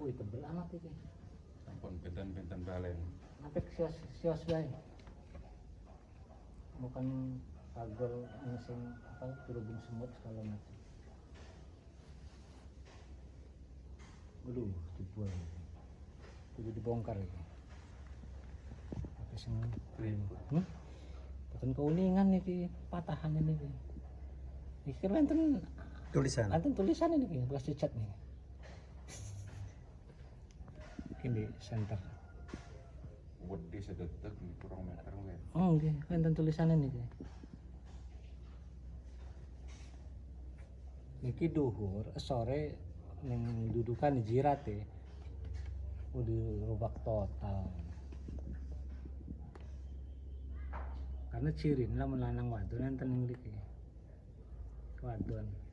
Wih, tebel amat iki. Sampun benten-benten balen. Sampai sios-sios bae. Bukan kagol sing apa berhubung semut segala macam. Waduh, jebol. Kudu dibongkar iki. Tapi sing Bukan keuningan iki, patahannya niki. Iki wonten Tulisan. Wonten tulisan niki, bekas dicat nih. Iki di center. Wedi sedetek kurang meter nggih. Oh nggih, wonten tulisane niki. Niki duhur sore ning dudukan jirat e. Udah rubak total. Karena cirin lamun lanang wadon enten ning mriki. Wadon.